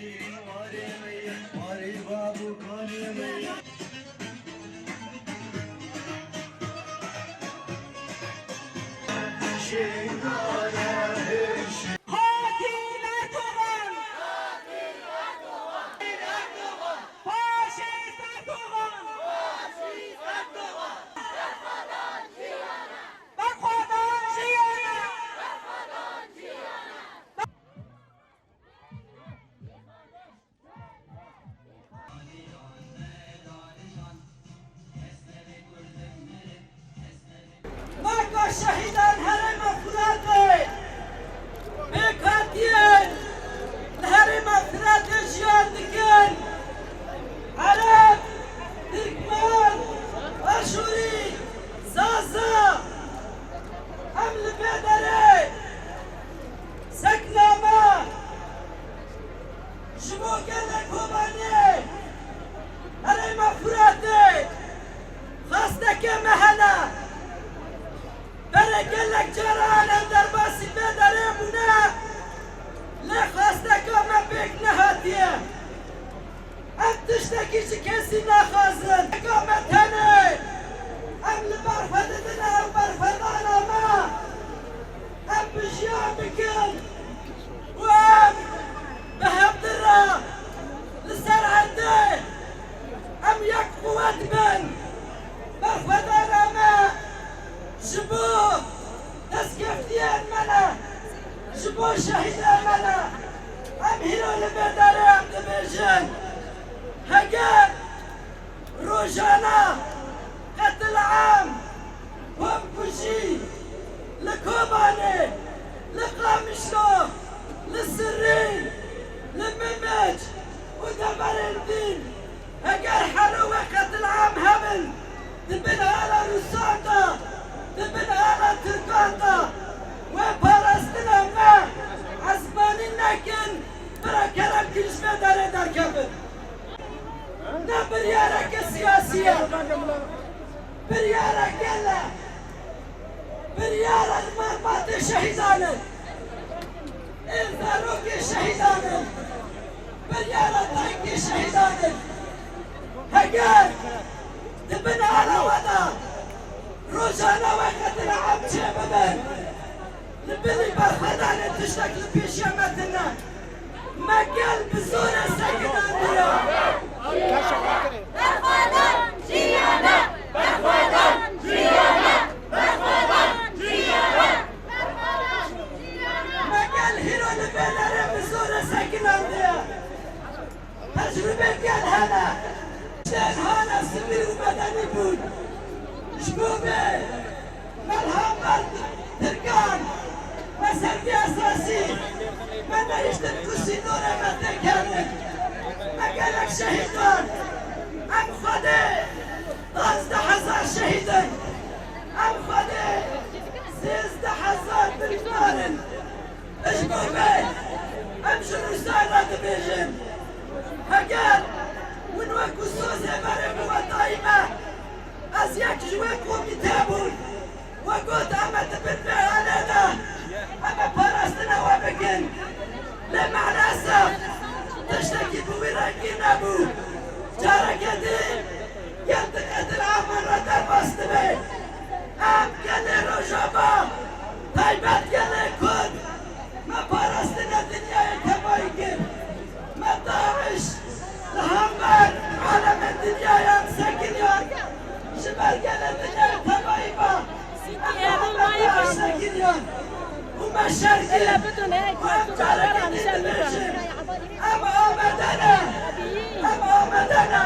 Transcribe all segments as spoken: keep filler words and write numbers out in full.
Katil Erdogan! Faşist Erdogan! Berxwedan jiyana! Marka şehîdan herêma Firatê, pêkhatiyên li herêma Firatê jiyan dikin. Ereb, Tirkmen, Aşûrî, Zaza, em li vê derê sekna me ji bo gelek Kobanê, herêma Firatê, xwesteke me hene. Berê gelek caran em derbasî vê derê bûne, lê xwesteka me pêk nehatiye. Em tiştekî ji kesî naxwazin. Eka me tenê, em li ber xwe didine ew berxwedana me. Em bi jiyan bikin û em bi hevdira li ser erdê em yek quwet bin. Berxwedana me ji bo destkeftiyên me ne, ji bo şehîdên me ne. Em hîro li vê derê em dibêjin, heger rojane qetil'am, komkujî li Kobanê, li Qamişlo, li Sirrîn, li Mimic û deverên din, heger her we qetil'am hebin, di bin ala Rûsan de, di bin ala Tirkan de, wê parastina me ezmanî nekin, bira kerem kin ji vê derê derkevin. Ne biryareke siyasî ye. Biryara gel e. Biryara li malbatê şehîdan in. Ê zarokê şehîdan in. Biryara dayikê şehîdan in. Heger di bin ala we de rojane we qetil'am çêbibin, li bilî berxwedanê tiştek li pêşiya me tune. Me gel bi zorê sekinandiye. Berxwedan jiyane! Berxwedan jiyane! Berxwedan jiyane! Me gel hîro li vê derê bi zorê sekinandiye. Tecrûbê gel hene. Tiştên hane sivîl û medenî bûn. Ji bo vê me li hember Tirkan, me ser vî esasî, me nehiştin ku sînorê me têkevin. Me gelek şehîd dan. Em Xwedê pazdeh hezar şehîd in. Em Xwedê sêzdeh hezar birîndar in. Ji bo vê em ji Rûsan re dibêjin, heger hûn wekû sozê berê bi wetayî me, ez yek ji wê komîte bûm, we got, em ê di bin vê alê de, em ê parastina we bikin. Lê maalesef tiştekî bi wî rengî nebû. Careke din gel di qetil'aman re derbas dibe. Em gelê Rojava, taybet gelê Kurd, me parastina dinyayê tevayî kir. Me DAIŞ li hember alemên dinyayê em sekiniyan. Ji ber gelê dinyayê tevayî me. Em li hember DAIŞ sekiniyan. Û me şer kir. Û em careke din dibêjin. Em amade ne. Em amade ne.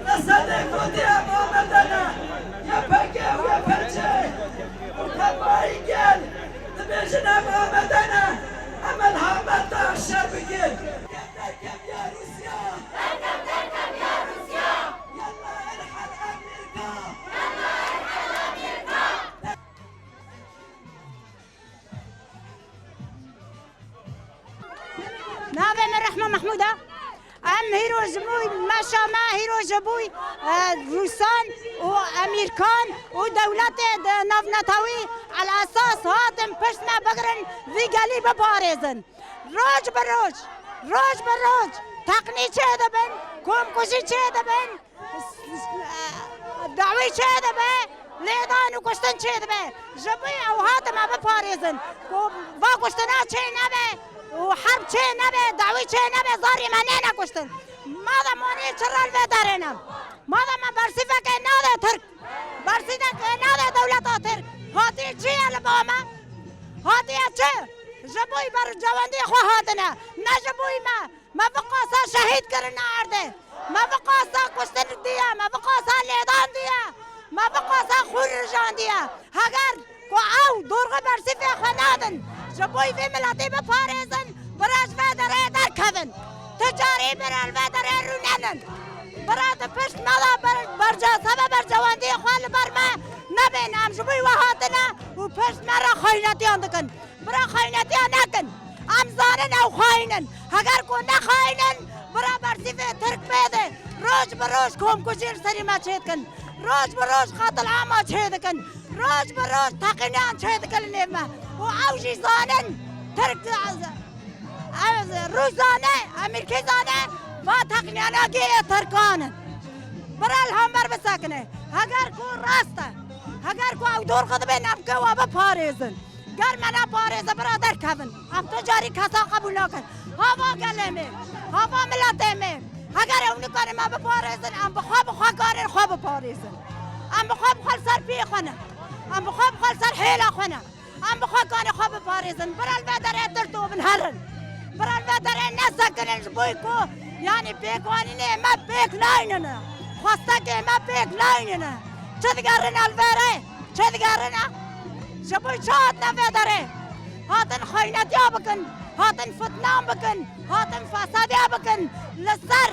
Qesedê gotî em amade ne. Y P G û Y P G û tevayî gel dibêjin em amade ne. Em li hember DAIŞ şer bikin. Derkevya Rûsya. Derkev, derkeviya Rûsya. Yalla erhel Amerîka. Yalla erhel Amerîka. Navê min Rehma Mehmûd e. Em hîro ji bo meşa me, hîro ji bo, e, Rûsan û Emerîkan û dewletê de navnetewî el esas hatin pişt me bigirin, vî gelî biparêzin. Roj bi roj, Roj bi roj teqnî çêdibin, komkujî çêdibin, dawî çêdibe, lêdan û kuştin çêdibe. Ji bo ew hatime biparêzin ku va kuştina çê nebe û herb çê nebe, dawî çê nebe, zarê me nêne kuştin. Madem wan ê çi re li vê derê ne? Madem me bersîvekê nade Tirk, bersîvekê nade dewleta Tirk, hatiye çi ye li ba me? Hatiye çi? Ji bo berjewendiyê xwe hatine, ne ji bo me. Me viqasa şehîd kirine erdê. Me viqasa kuştin diye, me viqasa lêdan diye, me viqasa xwîn rijandiye. Heger ku ew dorxê bersîvê xwe nadin, ji bo vê miletê biparêzin, bira ji vê derê derkevin. Tu carî bira li vê derê rûnenin. Bira di pişt me de ber-, berce-, sebe bercewendiyê xwe li ber me nebên. Em ji bo we hatine û pişt me re xaynetiyan dikin. Bira xaynetiya nekin. Em zanin ew xayin in. Heger ku ne xayin in, bira bersîvê Tirk bêde. Roj bi roj komkujî li serî me çêdikin. Roj bi roj qetilama çêdikin. Roj bi roj teqîniyan çêdikin li nêv me. Û ew jî zanin Tirk, ew Rûs zane, Amerîkê zane, va teqîniyana gê yê Tirkan in. Bira li hember bisekine. Heger ku rast e, heger ku ew dorxê dibên em ke we biparêzin. Ger me neparêze bira derkevin. Em tu carî kesa qebûl nakin. Hava gelê me, hava miletê me. Heger ew nikarin me biparêzin, em bi xwe bi xwe karin xwe biparêzin. Em bi xwe bi xwe li ser piyê xwe ne. Em bi xwe bi xwe li ser hêla xwe ne. Em bi xwe karin xwe biparêzin. Bira li vê derê tirto bin herin. Bira li vê derê nesekinin ji bo ku, yanî pêkwanînê me pêk naynin. Xwestekê me pêk naynin. Çi digerine li vê re? Çi digerine? Ji bo çi hatine vê derê? Hatin xaynetiya bikin, hatin fitnan bikin, hatin fesadiya bikin. Li ser,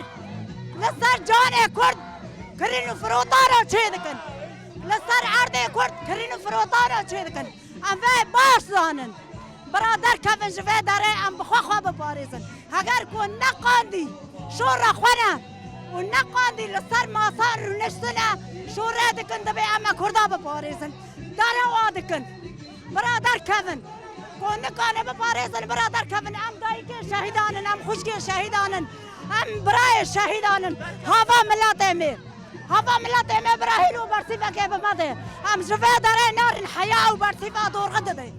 li ser canê Kurd kirin û firotana çê dikin. Li ser erdê Kurd kirin û firotana çê dikin. Em vê baş zanin. Bira derkevin ji vê derê, em bi xwe xwe biparêzin. Heger ku neqandî şora xwe ne û neqandî li ser masan rûniştine, şorê dikin, dibê em me Kurda biparêzin. Derewa dikin. Bira derkevin. Ku nikane biparêzin, bira derkevin. Em dayikê şehîdan in, em xwişkê şehîdan in, em birayê şehîdan in. Hava miletê me. Hava miletê me bira hîro bersîvekê bi me de. Em ji vê derê narin heya ew bersîva dorxî dide.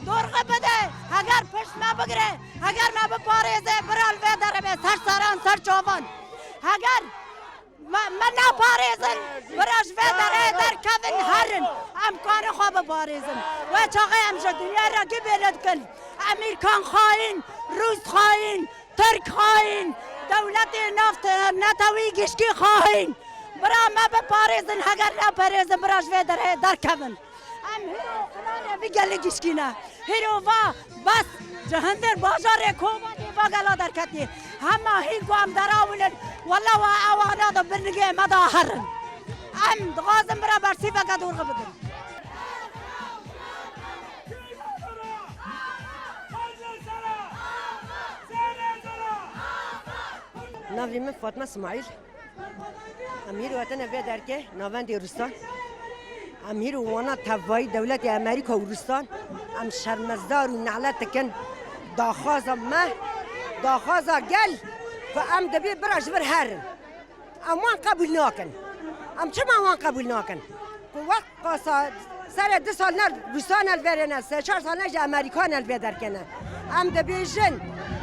Dorxî bide, heger pişt me bigire, heger me biparêze, bira li vê derê be ser seran, ser çavan. Heger me, me naparêzin, bira ji vê derê derkevin herin. Em karin xwe biparêzin. Wê çaxê em ji dinya re gibê lê dikin. Emerîkan xayîn, Rûs xayîn, Tirk xayîn, dewletê nav te-, netewî gişkî xayîn. Bira me biparêzin, heger neparêzin, bira ji vê derê derkevin. Em hîro filanê vî gelê gişkî ne. Hîro va bes, ji hindir bajarê Kobanê va gela derketiye. Hema hîn ku em derawînin, wela wa ewana da birnigê me da herin. Em dixwazin bira bersîveke dorxî bidin. Navê min Fatma Smaîl. Em hîro hatine vê derkê navendê Rûstan. Em hîro wana tevayî dewletê Amerîka û Rûstan. Em şermezar û nelet dikin. Daxwaza me, daxwaza gel ku em dibê bira ji vir herin. Em wan qebûl nakin. Em çima wan qebûl nakin? Ku wext qasa serê du sal ne Rûsan el verêne, sê çar sal ne ji Amerîkan el vê derkene. Em dibêjin,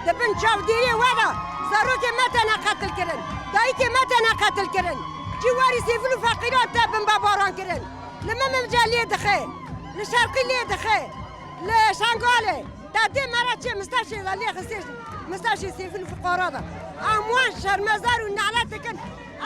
di bin çavdêriyê we de zarokê me têne qetil kirin, dayikê me têne qetil kirin. Cîwarî sêfil û feqîran te bimbebaran kirin. Li Mememce lê dixe, li Şerqî lê dixe, li Şengalê. Derdê me re çê misteşê de lê xistê, misteşê sêfil û fiqara de. Em wan şermezar û nelet dikin.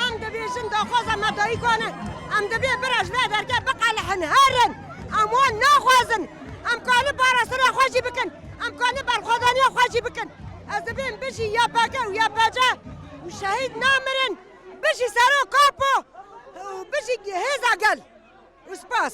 Em dibêjin daxwaza me dayîkan e. Em dibê bira ji vê derke biqelihin herin. Em wan naxwazin. Em kanin parastina xwe jî bikin. Em kanin berxwedaniya xwe jî bikin. Ez dibêm bijî Y P G û Y P C û şehîd namirin. Bijî Serok Apo û bijî hêza gel. Spas.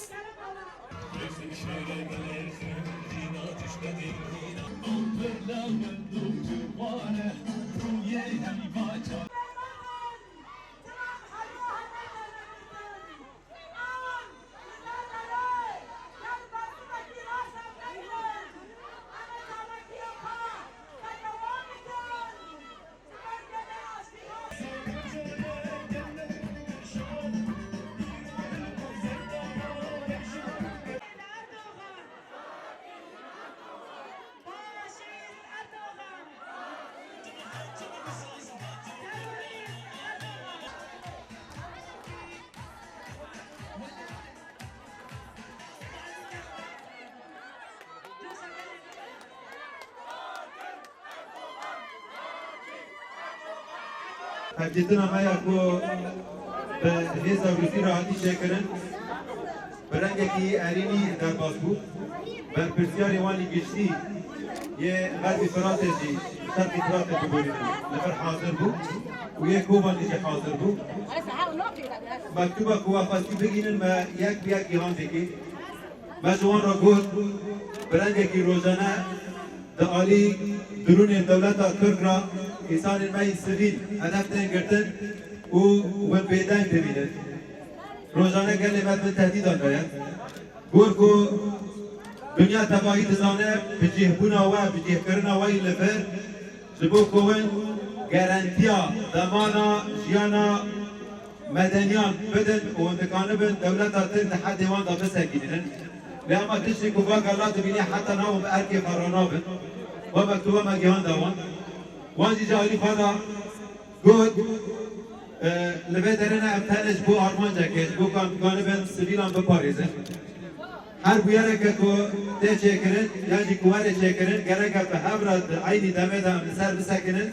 Hevdîtina me ya ku bi hêza Rûsî re hatî çêkirin, bi rengekî erênî derbas bû. Berpirsiyarê wan ê giştî yê Xerbî Firatê jî, Şerqî Firatê biborînin, li vir hazir bû û yê Kobanê jî hazir bû. Mektuba ku we xwestî bigînin, me yek bi yek gihandekî. Me ji wan re got, bi rengekî rojane di alî dirûnên dewleta Tirk re însanên me yên sivîl hedef tên girtin û win bêdeng dibînin. Rojane gelê me bin tehdîdan de ye. Got ku dinya tevahî dizane bi cihbûna we, bi cihkirina we yî li vir, ji bo ku win garantiya demana jiyana medeniyan bidin û hûn dikanibin dewleta Tirk di hedê wan de bisekînînin. Lê ema tiştê ku va gela dibîne heta niha hûn bi erkê xwe ranabin. Va mektuba me gihanda wan. Wan jî ji alî xwe re got, e, li vê derê ne em tenê ji bo armancekê, ji bo ku em dikanibin sivîlan biparêzin. Her bûyereke ku tê çêkirin, yan jî ku were çêkirin, gerek e bi hev re di eynî demê de em li ser bisekinin,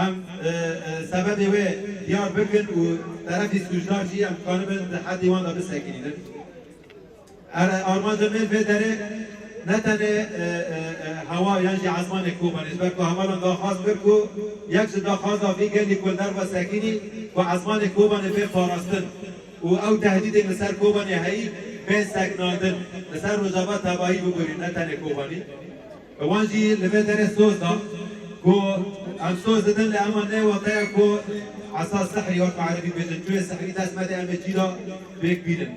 em, e, e, sebebê wê diyar bikin û terefî sûcdar jî em dikanibin di hedê wan de bisekînin. Ere, armanca me vê derê ne tenê, e, e, e, hewa yan jî ezmanê Kobanê, ji ber ku hevalan daxwaz kir ku yek ji daxwaza vî gelî ku li derve sekînî ku ezmanê Kobanê bê parastin. û ew tehdîdên li ser Kobanê heyî bên seknandin, li ser Rojava tevahî bigurî, ne tenê Kobanî. Wan jî li vê derê soz da ku em soz didin, lê ema ne wexte ye ku esa sihrî, wek me erebî bêjin, çûyê sihrî dest me de em ê çî da bêk bînin.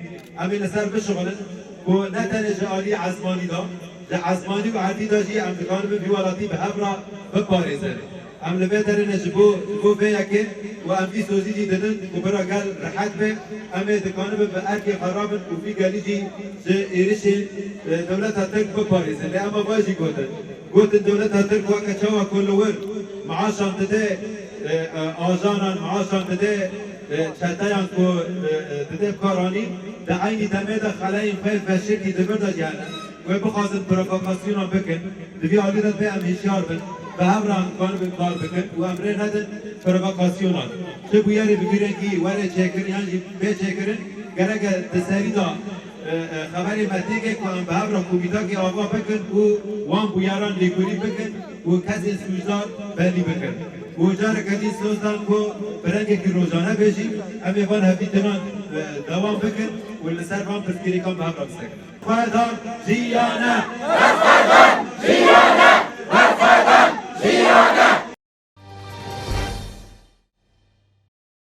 Em ê li ser bişixulin ku ne tenê ji alî ezmanî da, ji ezmanî û erdî da jî em dikanibin vî welatî bi hev re biparêzin. Em li vê derê ne ji bo, ji bo vê yekê û em vî sozî jî didin ku bira gel rehet be, em ê dikanibin bi erkê xwe rabin û vî gelî jî ji êrişên, e, dewleta Tirk biparêzin. Lê ema va jî gotin. Gotin dewleta Tirk weke çawa ku li wir maaşan dide, e, e, ajanan maaşan dide, e, çeteyan ku, e, e, dide bi kar anî, di eynî demê de xeleyên xwe veşirkî di vir de jî hene. Wê bixwazin provokasyonan bikin, di vî alî de divê em hişyar bin, bi hev re em dikanibin kar bikin û em rê nedin provokasyonan. Çi bûyerê bi vî rengî were çêkirin yan jî bê çêkirin, gerek e di serî de, e, e, xeberê me têke ku em bi hev re komîtakê ava bikin û wan bûyeran lêkolîn bikin û kesên sûcdar belî bikin. Û careke dî soz dan ku bi rengekî rojane bê jî em ê van hevdîtinan, e, dewam bikin û li ser van pirsgirêkan bi hev re bisekinin. Berxwedan jiyane! Berxwedan jiyane! Berxwedan jiyane!